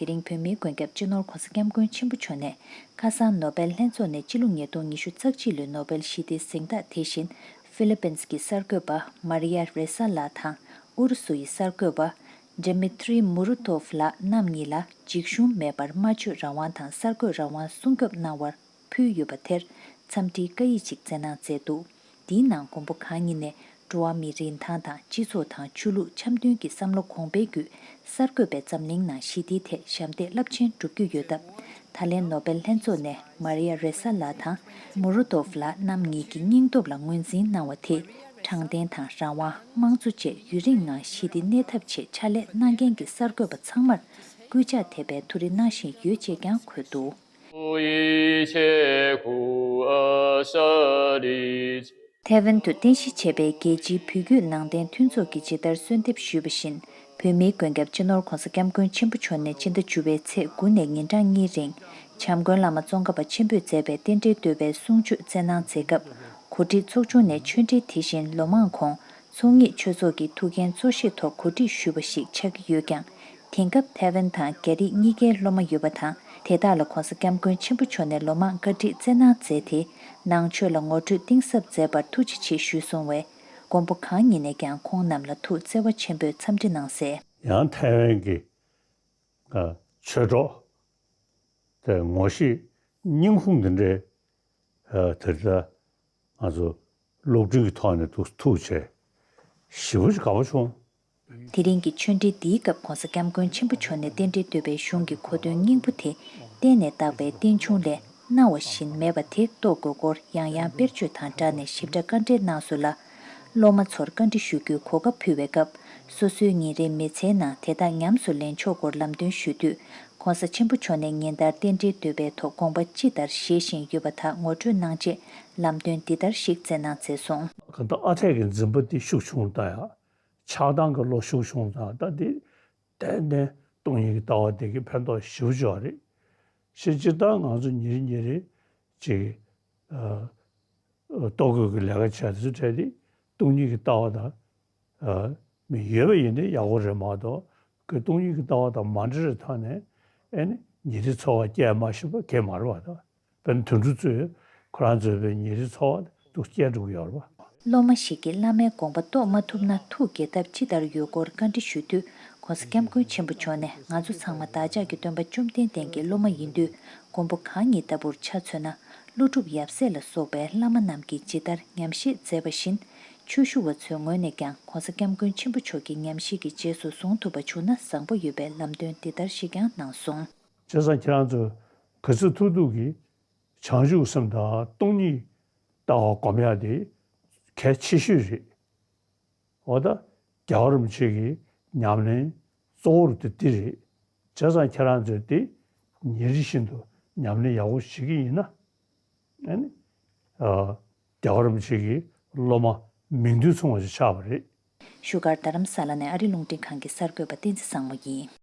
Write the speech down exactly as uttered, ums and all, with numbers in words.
དེ་རིང་བོད་མིའི་མགོན་སྐྱབས་སྤྱི་ནོར་༧གོང་ས་༧སྐྱབས་མགོན་ཆེན་པོ་མཆོག་ནས་ཁ་སང་ནོ་བེལ་ལྷན་ཚོགས་ནས་སྤྱི་ལོ་ཉིས་སྟོང་ཉི་ཤུ་རྩ་གཅིག་ལོའི་ནོ་བེལ་ཞི་བདེའི་གཟེངས་རྟགས་དེ་བཞིན་ཧྥི་ལི་པིན་གྱི་གསར་འགོད་པ་མ་རི་ཡ་རེ་ས་ལགས་དང་ཨུ་རུ་སུ་ཡི་གསར་འགོད་པ་ཌི་མི་ཏྲི་མུ་རུ་ཏོབ་ལགས་རྣམ་གཉིས་ལ་འཇིགས་ཞུམ་མེད་པར་སྨྲ་བརྗོད་རང་དབང་དང་གསར་འགོད་རང་དབང་སྲུང་སྐྱོབ་གནང་བར་ཕུལ་ཡོད་པ་དེར་འཚམས་འདྲིའི་བཀའ་ཡིག་ཅིག་བསྩལ་གནང་མཛད་འདུག་འདིའི་ནང་མགོན་པོ་གང་ཉིད་ནས་འགྲོ་བ་མིའི་རིན་ཐང་དང་སྤྱི་ཚོགས་དང་ཆོས་ལུགས་འཆམ་མཐུན་གྱི་བསམ་བློ་གོང་འཕེལ་བརྒྱུད་གསར་འགོད་པའི་འཛམ་གླིང་ནང་ཞི་བདེའི་ཐད་ཞབས་འདེགས་རླབས་ཆེན་བསྒྲུབ་རྒྱུ་ཡོད་སྟབས། ད་ལན་ནོ་བེལ་ལྷན་ཚོགས་ནས་མ་རི་ཡ་རེ་ས་ལགས་དང་མུ་རུ་ཏོབ་ལགས་རྣམ་གཉིས་ཀྱི་སྙིང་སྟོབས་ལ་ངོས་འཛིན་གནང་བ་དེས་དྲང་བདེན་དང་རང་དབང་། དམངས་གཙོ་བཅས་ཡུན་རིང་ངང་ཞི་བདེ་གནས་ཐབས་ཆེད་ཕྱག་ལས་གནང་མཁན་གྱི་གསར་འགོད་པ་ཚང་མར་སྐུལ་ལྕག་ཐེབས་པའི་ཐུགས་རེ་གནང་བཞིན་ཡོད་ཅེས་ཀྱང་འཁོད་འདུག་ཐའེ་ཝན་དུ་རྟེན་གཞི་བྱས་པའི་རྒྱལ་སྤྱིའི་བོད་བརྒྱུད་ནང་བསྟན་མཐུན་ཚོགས་ཀྱིས་ཇི་ལྟར་གསོལ་འདེབས་ཞུས་པ་བཞིན། བོད་མིའི་མགོན་སྐྱབས་སྤྱི་ནོར་༧གོང་ས་༧སྐྱབས་མགོན་ཆེན་པོ་མཆོག་ནས་སྤྱི་ཟླ་བཅུ་པའི་ཚེས་དགུ་ནས་ཉིན་གྲངས་གཉིས་རིང་བྱམས་མགོན་བླ་མ་ཙོང་ཁ་པ་ཆེན་པོས་མཛད་པའི་རྟེན་འབྲེལ་བསྟོད་པའི་གསུང་ཆོས་སྩལ་གནང་མཛད་སྐབས། གོ་སྒྲིག་ཚོགས་ཆུང་ནས་ཆོས་འབྲེལ་དེ་བཞིན་ལོ་མང་གོང་ཚོགས་གཉིས་ཆོས་ཚོགས་ཀྱི་ཐུགས་འགན་གཙོ་བཞེས་ཐོག་གོ་སྒྲིག་ཞུས་པ་ཞིག་ཆགས་ཀྱི་ཡོད་ཀྱང་། དེང་སྐབས་ཐའེ་ཝན་དང་རྒྱ་རིགས་གཉིས་ཀའི་སློབ་མ་ཡོད་པ་དང་། དེ་དག་ལ་༧གོང་ས་༧སྐྱབས་མགོན་ཆེན་པོ་མཆོག་ནས་ལོ་མང་བཀའ་ཁྲིད་སྩལ་གནང་མཛད་དེ། ནང་ཆོས་ལ་ངོ་སྤྲོད་གཏིང་ཟབ་མཛད་པར་ཐུགས་རྗེ་ཆེ་ཞུས་གསུངས་བས། མགོན་པོ་གང་ཉིད་ནས་ཀྱང་ཁོང་རྣམས་ལ་ཐུགས་བརྩེ་བ་ཆེན་པོས་འཚམས་འདྲི་གནང་གསལ། ཡང་ཐའེ་ཝན་གྱི་ཆོས་གྲོགས་དེ་ངོ་ཤེས་སྙིང་ཁུང་འདི་འདྲའི་དེ་ལྟ་ང་ཚོ་སློབ་འབྲིང་གི་ཐོག་ནས་ཐུགས་ཐུགས་ཆེ་ཞེ་པོ་ཅིག་དགའ་པོ་བྱུང་། དེ་རིང་གི་ཆོས་འབྲེལ་འདིའི་སྐབས་༧གོང་ས་༧སྐྱབས་མགོན་ཆེན་པོ་མཆོག་ནས་རྟེན་འབྲེལ་བསྟོད་པའི་གཞུང་གི་གོ་དོན་སྙིང་པོ་དེ་བསྟན་ནས་བཏགས་པའི་རྟེན་འབྱུང་ལས་སྣང་བ་བཞིན་མེད་པ་དེ་རྟོགས་དགོས་སྐོར་ཡང་ཡང་དཔེར་བརྗོད་དང་སྦྲགས་ནས་ཞིབ་ཕྲ་བཀའ་འགྲེལ་གནང་སོང་ལ། སློབ་མ་ཚོར་བཀའ་འདྲི་ཞུ་རྒྱུའི་གོ་སྐབས་ཕུལ་བའི་སྐབས། སོ་སོའི་ཉིན་རེའི་མི་ཚེའི་ནང་དེ་དག་ཉམས་སུ་ལེན་ཕྱོགས་སྐོར་ལམ་སྟོན་ཞུ་དུས། ༸གོང་ས་ཆེན་པོ་མཆོག་ནས་ཉིན་ལྟར་རྟེན་འབྲེལ་བསྟོད་པའི་ཐོག་དགོངས་པ་ཅི་ལྟར་བཞེས་བཞིན་ཡོད་པ་དག་ངོ་སྤྲོད་གནང་རྗེས་ལམ་སྟོན་འདི་ལྟར་ཞིག་སྩལ་གནང་མཛད་སོང་། གང་ལྟར་ཨ་འཐས་ཀྱི་འཛིན་པ་འདི་ཤུགས་ཆུང་རུ་བཏང་ཡག་ཆགས་སྡང་གི་བློ་ཤུགས་ཆུང་རུ་བཏང་ཡག་ད་འདི་ཏན་ཏན་སྟོང་ཉིད་ཀྱི་ལྟ་བ་འདི་གི་ཕན་ཐོགས་ཞེ་པོ་ཅིག་ཡོད་རེད། ཞེས་སྤྱིར་བཏང་ང་ཚོ་ཉིན་རེ་ཉིན་རེ་ཅིག་ཨ། ལྟོ་གོས་ཀྱི་ལས་ཀ་བྱས་དུས་ཚོད་སྤྲད་དེ་སྟོང་ཉིད་ཀྱི་ལྟ་བ་དང་། ཨ། མི་ཡོད་པ་ཡིན་ན་ཡག་པོ་རེད་མ་གཏོགས་ཀྱི་སྟོང་ཉིད་ཀྱི་ལྟ་བ་དང་མ་འདྲེས་པའི་ཐོག་ནས་ཨེ་ནི་ཉིན་རེའི་འཚོ་བ་སྐྱེལ་མ་ཤེས་པ་གང་ཡང་མ་རེད་པ་དང་། དཔེར་ན་དོན་གྲུབ་ཚོས་ཁོ་རང་ཚོའི་པའི་ཉིན་རེའི་འཚོ་བ་འདུག་སྐྱེལ་འགྲོ་གི་ཡོད་རེད་པ། སློབ་མ་ཞིག་གིས་བླ་མའི་དགོངས་པ་རྟོགས་མ་ཐུབ་ན་ཐུགས་དགྱེས་ཐབས་ཅི་ལྟར་ཡོད་སྐོར་བཀའ་འདྲི་ཞུ་དུས། ༸གོང་ས་༸སྐྱབས་མགོན་ཆེན་པོ་མཆོག་ནས་ང་ཚོ་ཚང་མ་བདག་ཅག་གི་སྟོན་པ་བཅོམ་ལྡན་འདས་ཀྱི་སློབ་མ་ཡིན་དུས། མགོན་པོ་གང་ཉིད་ལྟ་བུར་ཆ་མཚོན་ན། ཀླུ་སྒྲུབ་ཡབ་སྲས་ལ་སོགས་པའི་བླ་མ་རྣམས་ཀྱིས་ཇི་ལྟར་ཉམས་བཞེས་མཛད་པ་བཞིན། ཆོས་ཞུ་བ་ཚོའི་ངོས་ནས་ཀྱང་༸གོང་ས་༸སྐྱབས་མགོན་ཆེན་པོ་མཆོག་གི་ཉམས་བཞེས་ཀྱི་རྗེས་སུ་བཟུང་ཐུབ་པ་བྱུང་ན་བཟང་པོ་ཡོད་པའི་ལམ་སྟོན་འདི་ལྟར་ཞིག་ཀྱང་གནང་སོང་། བྱས་ཙང་ཁྱེད་རང་ཚོ་ག་ཚོད་ཐུབ་ཐུབ་ཀྱིས་བྱང་ཆུབ་སེམས་དང་སྟོང་ཉིད་ལྟ་བ་སྒོམ་ཡག་དེ་གལ་ཆེ་ཤོས་རེད། འོ་ད་རྒྱལ་བ་རིན་པོ་ཆེ་གི་ཉམས་ལེན་གཙོ་བོ་དེ་འདི་རེད། བྱས་ཙང་ཁྱེད་རང་ཚོས་དེ་ཉིན་རེ་བཞིན་དུ་ཉམས་ལེན་ཡག་པོ་བྱེད་ཀྱི་ཡིན་ན། ཨ་ནི། ཨ། རྒྱལ་བ་རིན་པོ་ཆེ་གི་སློབ་མ་མིང་དོན་མཚུངས་པ་ཞིག་ཆགས་པ་རེད། བཞུགས་སྒར་རྡ་རམ་ས་ལ་ནས་ཨ་རི་རླུང་འཕྲིན་ཁང་གི་གསར་འགོད་པ་བསྟན་འཛིན་བཟང་མོ་ཡིན།